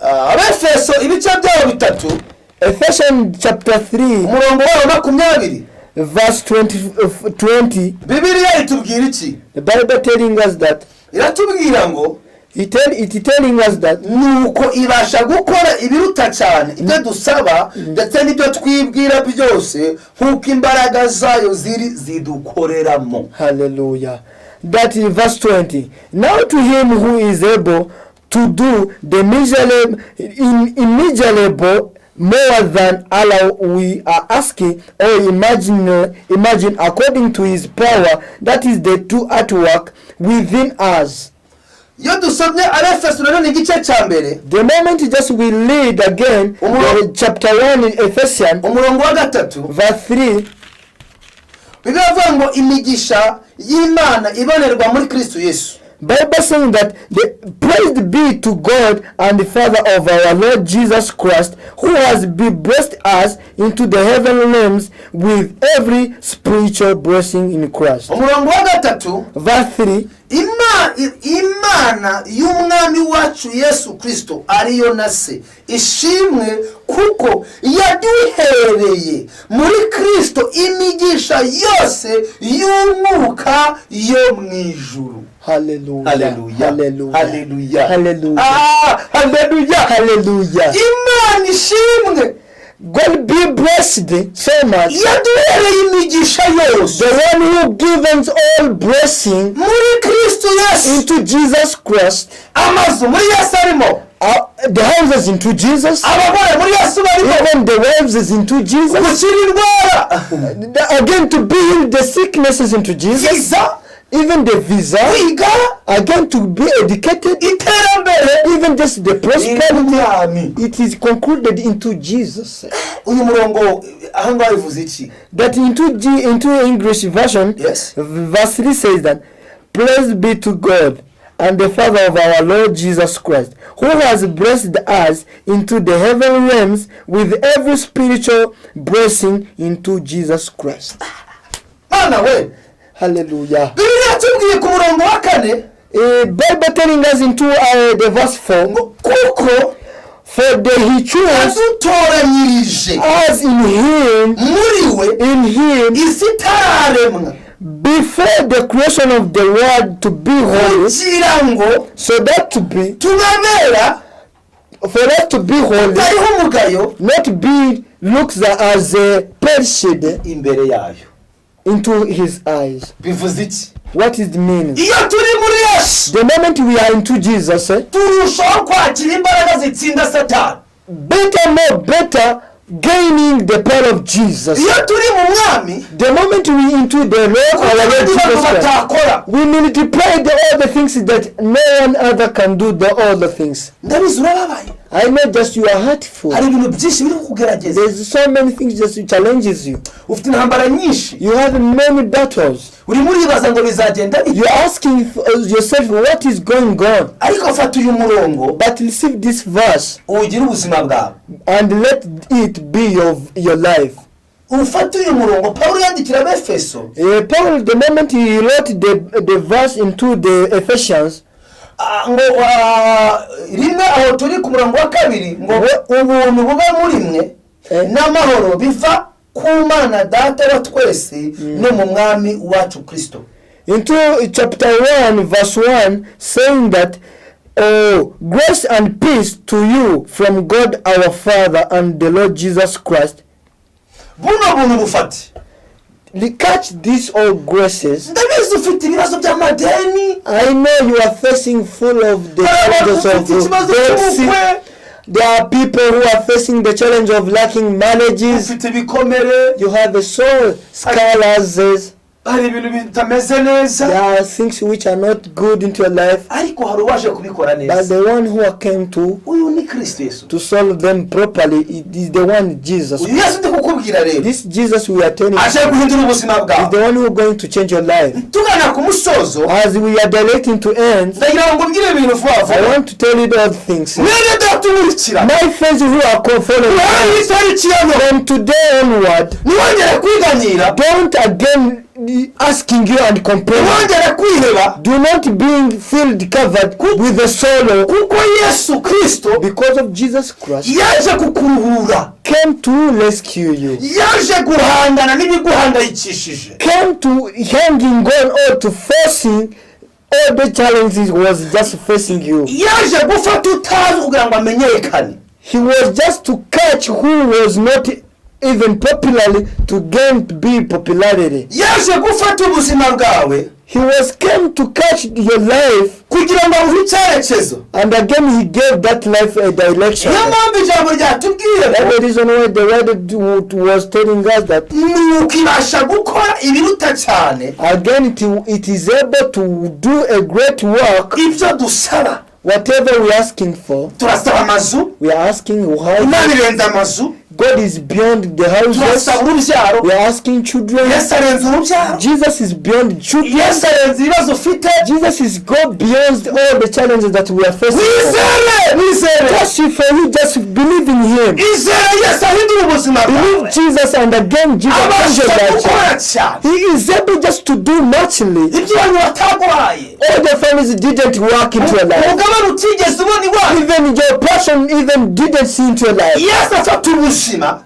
Abefeso ibice byabo bitatu,
Ephesians chapter 3,
umurongo wabo 20,
verse 20, 20.
Bibiliya itubwira iki?
The Bible telling us that
Iratubwira ngo
it telling us that
nuko ibasha gukora ibiruta cyane ibyo dusaba ndetse n'ibyo twibwira byose nk'uko imbaraga zayo ziri zidukoreramo.
Hallelujah. That in verse 20. Now to him who is able to do the immeasurable, immeasurable more than all we are asking or imagine according to his power that is the two at work within us.
Iyo dusomye Abefeso nanone igice cya mbere,
The moment just we read again the chapter 1 in Ephesians,
umurongo wa 3,
verse 3,
Bibiliya ivuga ngo imigisha y'Imana ibonerwa muri Kristo Yesu.
Bible saying that the praised be to God and the Father of our Lord Jesus Christ, who has be blessed us into the heavenly realms with every spiritual blessing in Christ.
Umurongo wa 3,
Verse 3.
Imana y'Umwami wacu Yesu Kirisito ariyo na Se ishimwe kuko yaduhereye muri Kirisito imigisha yose y'umwuka yo mu ijuru.
Hallelujah.
Haleluya.
Hallelujah.
Haleluya.
Hallelujah.
Ah, haleluya.
Hallelujah.
Imana ishimwe.
God be blessed so much.
Yaduhereye imigisha yose
The one who gives all blessing
muri Kristo Yesu.
Into Jesus Christ.
Amazu muri Yesu arimo.
The houses into Jesus.
Abagore muri Yesu barimo.
Even the wives is into Jesus.
Gukira indwara,
Again, to be healed the sicknesses into Jesus.
Visa,
Even the visa.
Kwiga,
Again, to be educated.
Iterambere.
Even just the prosperity.
Umwami.
It is concluded into Jesus.
Uyu murongo ahangaha bivuze iki?
That into G into English version,
Yes.
verse 3 says that praise be to God and the Father of our Lord Jesus Christ, who has blessed us into the heavenly realms with every spiritual blessing into Jesus Christ.
Mana we!
Hallelujah.
Bibiliya yatubwiye ku murongo wa 4
Bible telling us into the verse 4,
ngo kuko
for the he chose
yadutoranyirije
us in him,
muri we
in him,
isi itararemwa,
before the creation of the world to be holy,
kugira ngo
so that to be,
tubabera
for us to be holy,
tutariho umugayo
not be looks as a perished
imbere yayo.
Into his eyes.
Bivuze iki?
What is the meaning?
Iyo turi muri Yesu,
The moment we are into Jesus,
turushaho kwakira imbaraga zitsinda Satani.
Better, more better, Gaining the power of Jesus.
Iyo turi mu Mwami,
The moment we into the Lord, our Lord
abandi bantu
Jesus Christ,
batakora.
We multiply all the things that no one other can do, the all the things.
Ndabizi urababaye.
I know just you are hurtful.
Hari ibintu byinshi biri kukugerageza.
There's so many things just challenges you.
Ufite intambara nyinshi.
You have many battles.
Urimo uribaza ngo bizagenda bite.
You're asking yourself what is going on.
Ariko fata uyu murongo,
But receive this verse
uwugire ubuzima bwawe.
And let it be your life.
Ufate uyu murongo Pawulo yandikira Abefeso.
Paul, the moment he wrote the verse into the Ephesians,
Ah, ngo rimwe aho turi ku murongo wa kabiri ngo ubuntu bube muri mwe n'amahoro biva ku Mana Data wa twese no mu Mwami wacu Kirisito.
Into chapter 1, verse 1, saying that, "Oh, grace and peace to you from God our Father and the Lord Jesus Christ."
Buno buntu bufate.
Catch these all graces.
Ndabizi ufite ibibazo by'amadeni.
I know you are facing full of the
Hari abantu
challenges of
ufite ikibazo
debt.
cy'ubukwe.
There are people who are facing the challenge of lacking marriages.
Ufite ibikomere.
You have a soul scars.
Hari ibintu bitameze neza.
There are things which are not good into your life.
Ariko hari uwaje kubikora
But
neza.
the one who came to
Uyu ni Kirisito Yesu.
to solve them properly, it is the one Jesus.
Uyu Yesu ndi kukubwira rero
This Jesus we are telling
aje guhindura ubuzima
is
bwawe.
the one who is going to change your life.
Tugana ku musozo,
As we are directing to end,
ndagira ngo mbwire ibintu vuba
I
vuba.
want to tell you all things.
Mwene Data unkurikira,
My friends who are following
uhereye itariki ya none,
from today onward,
ntiwongere kwiganyira,
don't again asking you and complaining.
ntiwongere kwiheba,
Do not being filled covered with the sorrow
kuko Yesu Kirisito
because of Jesus Christ
yaje kukuruhura,
came to rescue you.
Yaje guhangana n'ibiguhangayikishije.
Came to hanging on or to facing all the challenges was just facing you.
Yaje gufata utazi kugira ngo amenyekane.
He was just to catch who was not even popularly to gain be popularity.
Yaje gufata ubuzima bwawe
He was came to catch your life,
kugira ngo abuhe icyerekezo.
And again he gave that life a direction.
Niyo mpamvu ijambo ryatubwiye
That's
ngo
the reason why the word was telling us that
nuko ibasha gukora ibiruta cyane
again it is able to do a great work,
ibyo dusaba.
Whatever we're asking for.
Turasaba amazu.
We are asking how
Imana irenze amazu.
God is beyond the houses.
Turasaba urubyaro.
We are asking children.
Yesu arenze urubyaro.
Jesus is beyond children.
Yesu arenze ibibazo ufite.
Jesus is God beyond all the challenges that we are facing.
Wizere, wizere.
Just for you, just believe in Him.
Izere Yesu ahindura ubuzima bwawe.
Believe Jesus, and again Jesus change your
Abasha
life.
gukora cyane
He is able just to do muchly.
ibyo abantu bataguhaye.
All the families didn't work into your life.
Umugabane utigeze ubona iwawe.
Even your passion even didn't see into your life.
Yesu afata ubuzima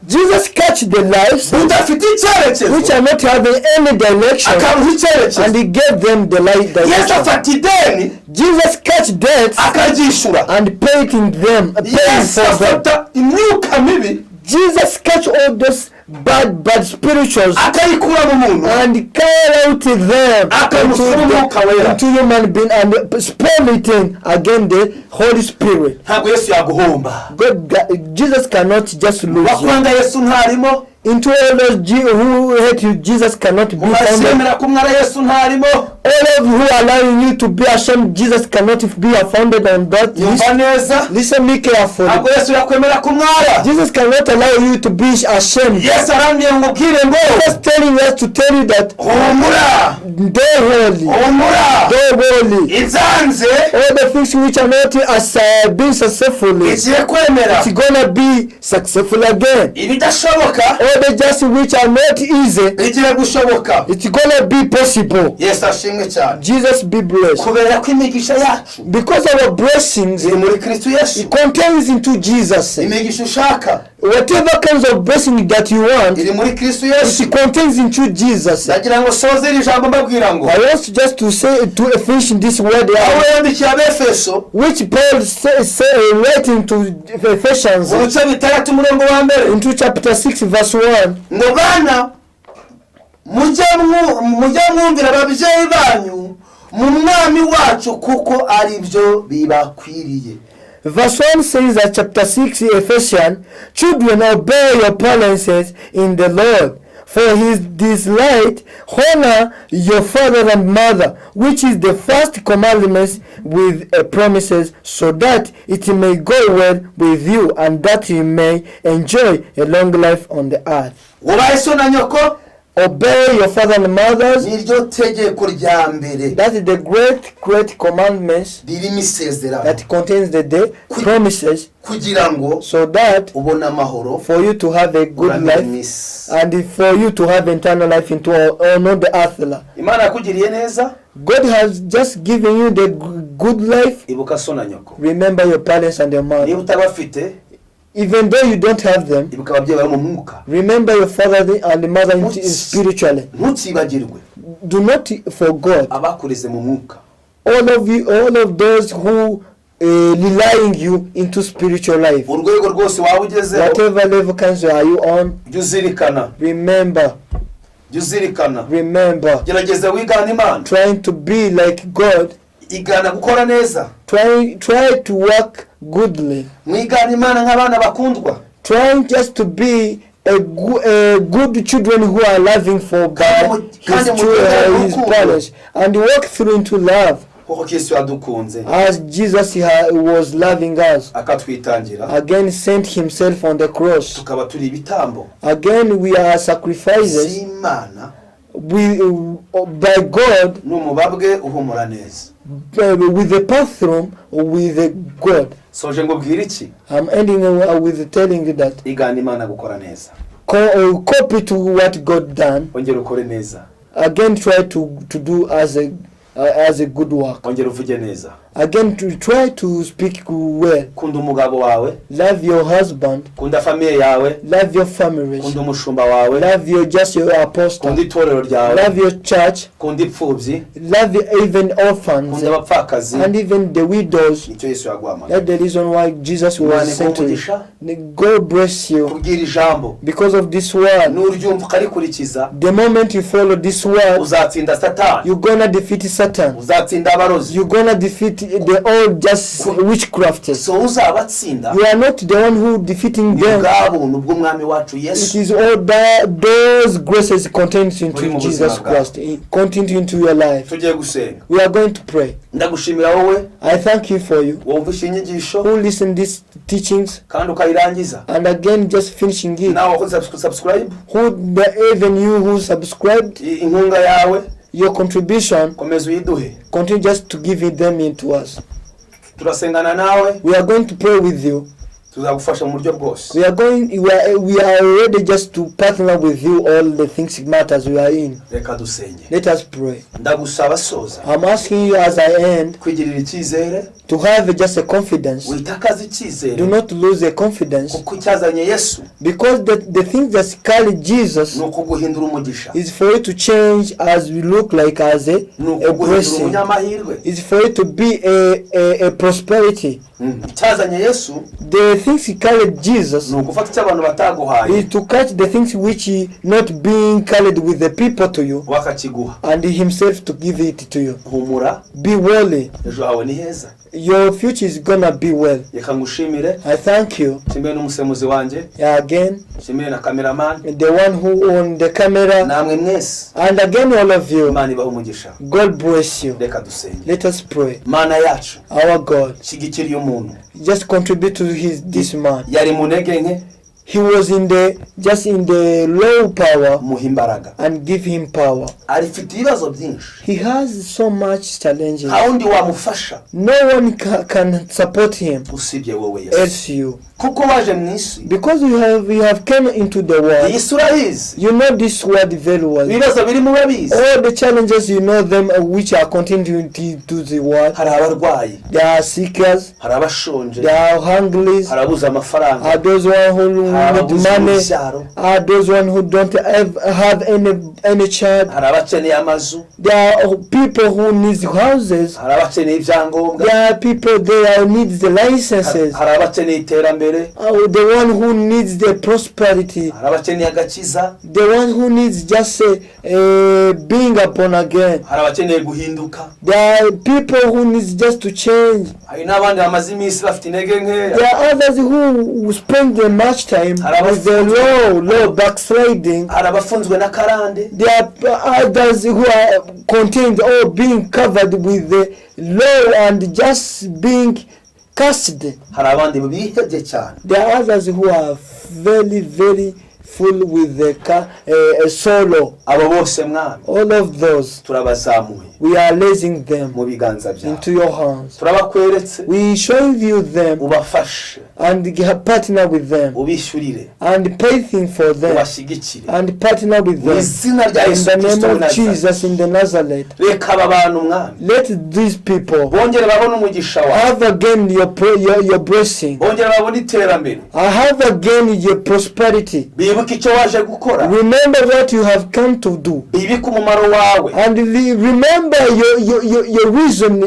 Jesus catch the lives
budafite icyerekezo,
which are not having any direction,
akabuha icyerekezo.
And he gave them the light
Yesu
direction.
afata ideni,
Jesus catch debt
akaryishyura.
And paid in them, paying
Yesu
for them.
afata imyuka mibi,
Jesus catch all those bad, bad spirituals
akayikura mu muntu,
and carry out them
Akamushyira Umwuka Wera.
into human being and spiriting again the Holy Spirit.
Ntabwo Yesu yaguhomba.
God, Jesus cannot just lose you.
Wakwanga Yesu ntarimo.
Into all those who hate you, Jesus cannot be found.
Mubashemera kumwara Yesu ntarimo.
All of who are allowing you to be ashamed, Jesus cannot be founded on that list.
Yumva neza.
Listen me carefully.
Ntabwo Yesu yakwemera kumwara.
Jesus cannot allow you to be ashamed.
Yesu arambwiye ngo ubwire ngo
Just telling us to tell you that
humura,
don't worry,
humura,
don't worry.
Ibyanze
All the things which are not as being successfully,
igiye kwemera.
It's gonna be successful again.
Ibidashoboka
All the just which are not easy,
bigiye gushoboka.
It's gonna be possible.
Yesu ashimwe cyane.
Jesus be blessed.
Kubera ko imigisha yacu
Because our blessings
ziri muri Kristo Yesu.
It contains into Jesus.
Imigisha ushaka
Whatever kinds of blessing that you want,
iri muri Kristo Yesu.
It contains into Jesus.
Ndagira ngo soze iri jambo mbabwira ngo
I want just to say to finish this word
aho
out,
yandikiye Abefeso
which Paul say writing to Ephesians
mu bice bitandatu umurongo wa mbere,
into chapter 6 verse 1.
Ngo bana mujye mwumvira ababyeyi banyu mu Mwami wacu kuko ari byo bibakwiriye.
Verse 1 says that chapter 6, Ephesians, children, obey your parents in the Lord, for his delight, honor your father and mother, which is the first commandment with a promises, so that it may go well with you and that you may enjoy a long life on the earth.
Wubahe so na nyoko.
Obey your father and mothers.
Niryo tegeko rya mbere
That is the great, great commandments
ririmo isezerano
that contains the promises,
kugira ngo
so that
ubone amahoro
for you to have a good
uramire
life
mu isi.
And for you to have eternal life into on the earth.
Imana yakugiriye neza.
God has just given you the good life.
Ibuka so na nyoko.
Remember your parents and your
Niba
mother.
utabafite,
Even though you don't have them,
ibuka ababyeyi bawe mu mwuka.
Remember your father and mother spiritually.
Ntukibagirwe
Do not forget
abakureze mu mwuka.
All of you, all of those who relying you into spiritual life.
Urwego rwose waba ugezeho,
Whatever level kinds are you on,
jya uzirikana,
remember,
jya uzirikana,
remember,
gerageza wigana Imana,
trying to be like God,
igana gukora neza,
try to work goodly,
mwigana Imana nk'abana bakundwa.
Trying just to be a good children who are loving for God,
Kandi
his
mugende
parents, and walk through into love
kuko Kristo yadukunze
as Jesus was loving us.
Akatwitangira,
Again, sent himself on the cross.
Tukaba turi ibitambo
Again, we are sacrifices
z'Imana
we, by God,
n'umubabwe uhumura neza.
With the bathroom with the God.
Soje ngo bwire iki?
I'm ending with telling you that
Igana Imana gukora neza.
Copy to what God done.
Ongera ukore neza.
Again, try to do as a good work.
Ongera uvuge neza.
Again, to try to speak well.
Kunda umugabo wawe.
Love your husband.
Kunda famille yawe.
Love your families.
Kunda umushumba wawe.
Love your just your apostle.
Kunda itorero ryawe.
Love your church.
Kunda imfubyi.
Love even orphans
Kunda abapfakazi.
And even the widows.
Nicyo Yesu yaguhamagaye.
That's the reason why Jesus
Imana
was sent to you.
iguhe.
God bless you
Kubwira ijambo
because of this word.
Nuryumva ukarikurikiza,
The moment you follow this word,
uzatsinda Satani,
you're gonna defeat Satan.
Uzatsinda abarozi.
You're gonna defeat the all just witchcraft.
So uzabatsinda.
You are not the one who defeating
Ni
them.
bwa buntu bw'umwami wacu
It
Yesu
is all that those graces contained
Buri
into
mu buzima
Jesus
bwawe.
Christ, contained into your life.
Tugiye gusenga.
We are going to pray.
Ndagushimira wowe
I thank you for you
wumvishe inyigisho
who listen these teachings
kandi ukayirangiza,
and again just finishing it.
Nawe wakoze subscribe,
Who the, even you who subscribed,
inkunga yawe
your contribution,
komeza uyiduhe.
Continue just to give it them into us.
Turasengana nawe.
We are going to pray with you.
Tuzagufasha mu buryo bwose.
We are going. We are ready just to partner with you all the things matters we are in.
Reka dusenge.
Let us pray.
Ndagusaba soza
I'm asking you as I end
kwigirira icyizere.
To have just a confidence.
Witakaza icyizere.
Do not lose the confidence
Kuko icyazanye Yesu
because the thing that carry Jesus
ni ukuguhindura umugisha,
is for you to change as we look like as
ni
a
ukuguhindura
blessing.
umunyamahirwe.
Is for you to be a prosperity.
Icyazanye Yesu
The things he carried Jesus
ni ugufata icyo abantu bataguhaye
is to catch the things which he not being carried with the people to you
bakakiguha.
And himself to give it to you.
Humura.
Be worthy.
Ejo hawe ni heza.
Your future is gonna be well.
Reka ngushimire.
I thank you
Nshimire n'umusemuzi wanjye,
again,
nshimire na cameraman,
the one who owned the camera,
namwe mwese.
And again all of you.
Imana ibahe umugisha.
God bless you.
Reka dusenge.
Let us pray.
Mana yacu,
Our God,
shyigikira uyu muntu.
Just contribute to his this man.
Yari mu ntege nke.
He was in the just in the low power
Muha imbaraga.
And give him power.
Arifite ibibazo byinshi.
He has so much challenges.
Nta wundi wamufasha
No one can support him
usibye wowe Yesu,
else you.
Kuko waje mu isi.
Because you have come into the world.
Iyi si urayizi.
You know this world very well.
Ibibazo birimo urabizi.
All the challenges, you know them, which are continuing to the world.
Hari abarwayi.
There are seekers,
Hari abashonje.
There are hungry,
Hari abuze amafaranga.
are those who
Hari
who need
Ababuze
money,
urubyaro.
are those one who don't have any child.
Hari abakeneye amazu.
There are people who need houses.
Hari abakeneye ibyangombwa.
There are people there who need the licenses.
Hari abakeneye iterambere.
The one who needs the prosperity.
Hari abakeneye agakiza.
The one who needs just being born again.
Hari abakeneye guhinduka.
There are people who needs just to change.
Hari n'abandi bamaze iminsi bafite intege nkeya.
There are others who spend their much time with the low backsliding.
Hari abafunzwe na karande.
There are others who are contained or being covered with the law and just being cursed.
Hari abandi bihebye cyane.
There are others who are very, very full with the sorrow.
Abo bose, Mwami,
All of those,
turabazamuye
we are raising them
mu biganza byawe.
Into your hands.
Turabakweretse.
We show you them
Ubafashe.
And partner with them
Ubishyurire.
And pay thing for them
Ubashyigikire.
And partner with
Mu
them.
izina rya
In
Yesu
the
Kirisito
name of
w'i Nazareti.
Jesus in the Nazareth.
Reka aba bantu, Mwami,
Let these people
bongere babone umugisha wawe.
Have again your blessing.
Bongere babone iterambere.
I have again your prosperity.
Bibuke icyo waje gukora.
Remember what you have come to do.
Bibuke umumaro wawe.
And remember your reason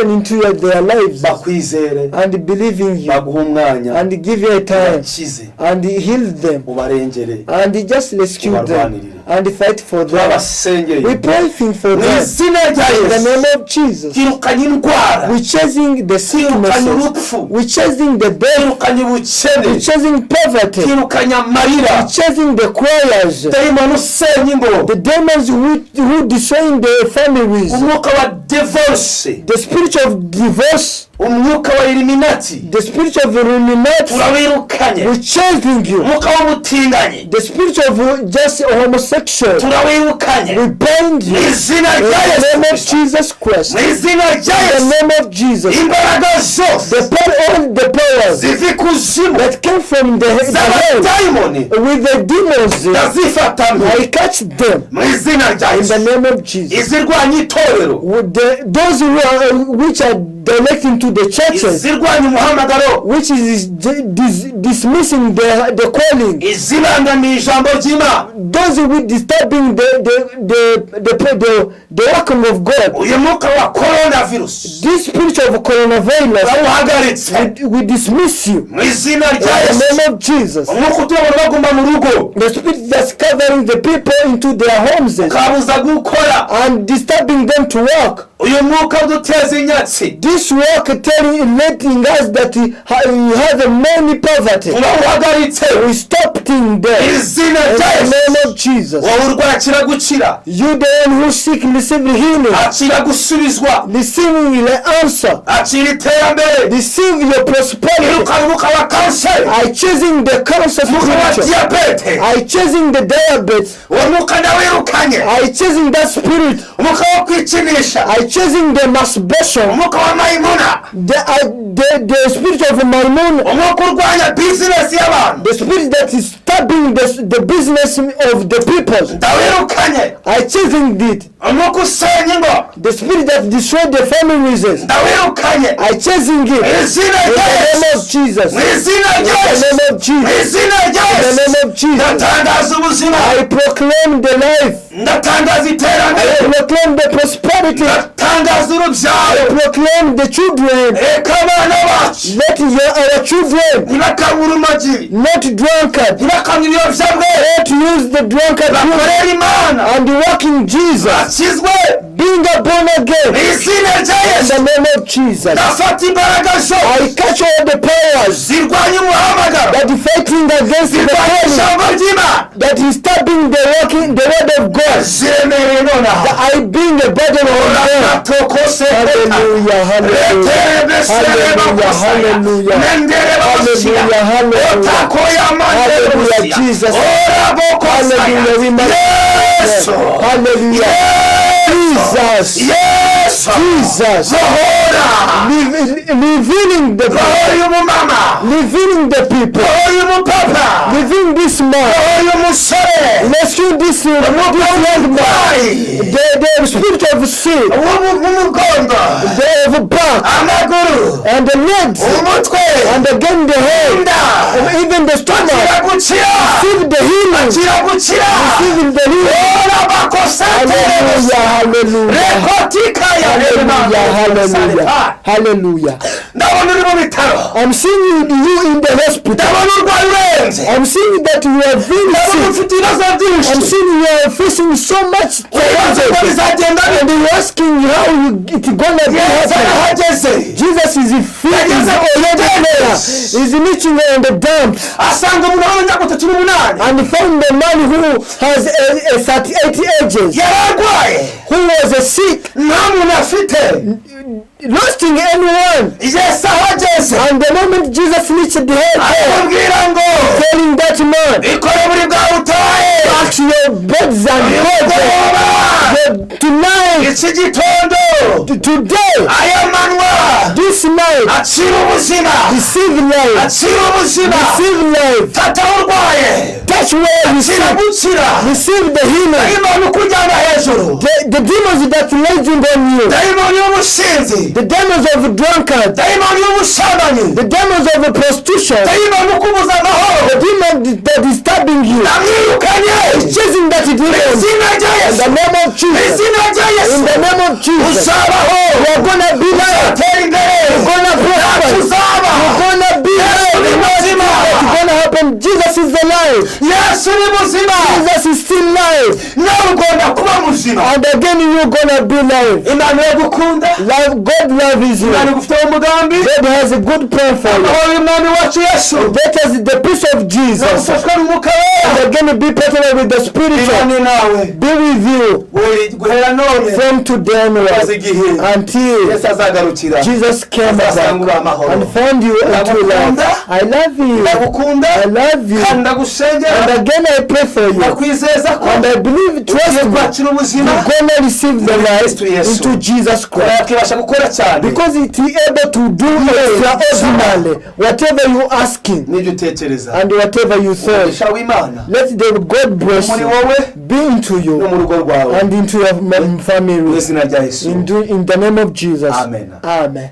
into their lives
Bakwizere.
And believe in you
Baguhe umwanya.
And give you a time
Ubakize.
And heal them
Ubarengere.
And just rescue them
Ubarwanirire.
And fight for them.
Turabasengeye.
We pray for
Mu
them
izina rya
in the
Yesu.
Name of Jesus.
Twirukanye indwara.
We chasing the
Twirukanye
sicknesses.
urupfu.
We chasing the death.
Twirukanye ubukene.
We chasing poverty.
Twirukanye amarira.
Chasing the choirs.
Dayimoni usenya ingo.
The demons who destroying the families.
Umwuka wa divorce.
The spirit of divorce.
Umwuka wa Illuminati.
The spirit of Illuminati.
Turawirukanye.
We chasing you.
Umwuka w'ubutinganyi.
The spirit of just homosexual.
Turawirukanye.
We bind you.
Mu izina
In
rya
the name of
Yesu.
Jesus Christ.
Mu izina rya
In the
Yesu.
Name of Jesus.
Imbaraga zose
The power, all the powers
ziva ikuzimu
that came from the hell
z'abadayimoni
with the demons,
ndazifata
I catch them
mu izina rya
in the
Yesu.
Name of Jesus.
Izirwanya itorero.
With those who are, which are directing to the churches,
Izirwanya umuhamagaro.
Which is dismissing the calling,
Izibangamiye ijambo ry'Imana.
Those who disturbing the working of God.
Uyu mwuka wa coronavirus
This spirit of coronavirus,
turawuhagaritse.
we dismiss you
Mu izina
in
rya
the
Yesu.
Name of Jesus.
Umwuka utuma abantu baguma mu rugo.
The spirit that's covering the people into their homes
Ukabuza gukora.
And disturbing them to work.
Uyu mwuka uduteza inyatsi.
This work telling, letting us that we have many poverty.
Turawuhagaritse.
We stopped in there.
Izina
In
rya
the
Yesu.
Name of Jesus.
Wowe urwaye akira gukira.
You the one who seek, receive healing.
Akira gusubizwa.
Receiving the answer.
Akira iterambere.
Receive your prosperity.
Irukana umwuka wa kanseri.
I chasing the cancer
Umwuka wa
spiritual.
diyabete.
I chasing the diabetes.
Uwo mwuka ndawirukanye.
I chasing that spirit.
Umwuka wo kwikinisha.
I chasing the masturbation.
Umwuka wa mayimuna.
The spirit of Maimon.
Umwuka urwanya bizinesi y'abantu.
The spirit that is stopping the business of the people.
Ndawirukanye.
I chasing it.
Umwuka usenya ingo.
The spirit that destroyed the families.
Ndawirukanye.
I chasing it.
Mu izina
In
rya
the name
Yesu.
Of Jesus.
Mu izina
In
rya
the
Yesu.
Name of
Mu
Jesus.
izina rya
In the
Yesu.
Name of Jesus.
Ndatangaza ubuzima.
I proclaim the life.
Ndatangaza
I
iterambere.
proclaim the prosperity.
Ndatangaza urubyaro.
I proclaim the children.
Reka abana bacu
Let our children
ntibakabure urumogi.
Not drunkard.
Ntibakanywe ibiyobyabwenge.
Not use the drunkard
Bakorere Imana.
And working Jesus.
Bakizwe.
Being a born again.
Mu izina rya
In
Yesu.
the name of Jesus.
Ndafata imbaraga zose
I catch all the powers
zirwanya umuhamagaro.
That is fighting against the
Zirwanya
calling.
Ijambo ry'Imana.
That is stopping the working the word of God.
Ziremereye nonaha.
That I bring a burden on them. Hallelujah, hallelujah. Hallelujah, hallelujah. Hallelujah, hallelujah. Hallelujah, Jesus. Hallelujah, we must.
Yesu.
Hallelujah. Jesus.
Yesu.
Jesus.
Bohora.
Revealing the
Bohora uyu mumama.
Revealing the people.
Bohora uyu mupapa.
Revealing this man.
Bohora uyu musore.
Rescue this young man. The spirit of sin.
W'umugongo.
The of back.
Amaguru.
And the legs.
Umutwe.
And again the head.
Inda.
And even the stomach.
Akira Gukira.
Receive the healing.
Akira gukira.
Receive the healing.
Ora bakosate.
Hallelujah. Hallelujah.
Rekotika ya.
Hallelujah. Hallelujah. Hallelujah.
Ndabona uri mu bitaro.
I'm seeing you in the hospital.
Ndabona urwaye urenze.
I'm seeing that you are very
Ndabona
sick.
ufite ibibazo byinshi.
I'm seeing you are facing so much
Ibibazo
challenges.
bizagenda bite?
And you're asking how it gonna be
Yesu
happen.
arahageze.
Jesus is feeling already there. He's meeting on the dump
Asanga umuntu w'imyaka 38.
And found the man who has a 38 ages,
Yari arwaye.
Who was a sick,
Nta muntu afite.
Losing anyone.
Yesu ahageze,
And the moment Jesus reached the head,
aramubwira ngo
telling that man,
ikore buri bwawe utahe.
"Pack your beds and go there."
Mugoroba,
Tonight,
iki gitondo,
today,
aya manywa,
this night,
akira ubuzima.
Receive life,
Akira ubuzima.
Receive life.
Tata urwaye,
Touch where you
akira
sick,
gukira.
Receive the healing.
Dayimoni ukujyana hejuru,
The demons that raging on you,
dayimoni y'ubusinzi,
the demons of drunkard,
dayimoni y'ubusambanyi,
the demons of prostitution,
dayimoni ukubuza amahoro,
the demon that disturbing you,
ndamwirukanye
chasing that demon.
Izina rya
In
Yesu.
the name of Jesus.
Izina rya Yesu.
In the name of Jesus.
Uzabaho.
You are gonna be live.
Uzatera imbere.
You're gonna prosper.
Ntacyo uzaba.
You're gonna be
Yesu
live.
ni muzima.
What's gonna happen? Jesus is alive.
Yesu ni muzima.
Jesus is still alive.
Nawe ugomba kuba muzima.
And again you're gonna be alive.
Imana iragukunda.
Love, God loves you.
Imana igufiteho umugambi.
God has a good plan for you.
Amahoro y'umwami wacu Yesu
That is the peace of Jesus.
ufashwe n'umwuka wera.
And again be partner with the spiritual.
Imana nawe
Be with you
guhera none
from today
kugeza
onward
igihe
until
Yesu azagarukira.
Jesus came back
Azasanga uri amahoro.
And found you unto life. I love you.
Ndagukunda
I love you.
kandi ndagusengera.
And again I pray for you.
Ndakwizeza ko
And I believe, trust
ugiye
me,
kwakira ubuzima
you're gonna receive the life
Kristo Yesu.
into Jesus Christ.
Yakibasha gukora cyane
Because it is able to do extraordinarily whatever you asking
n'ibyo utekereza.
And whatever you thought.
Umugisha w'Imana
Let the God bless
muri
you,
wowe
be into
no
you
mu rugo rwawe
and into your
mu
family.
izina rya Yesu.
In the name of Jesus.
Amen.
Amen.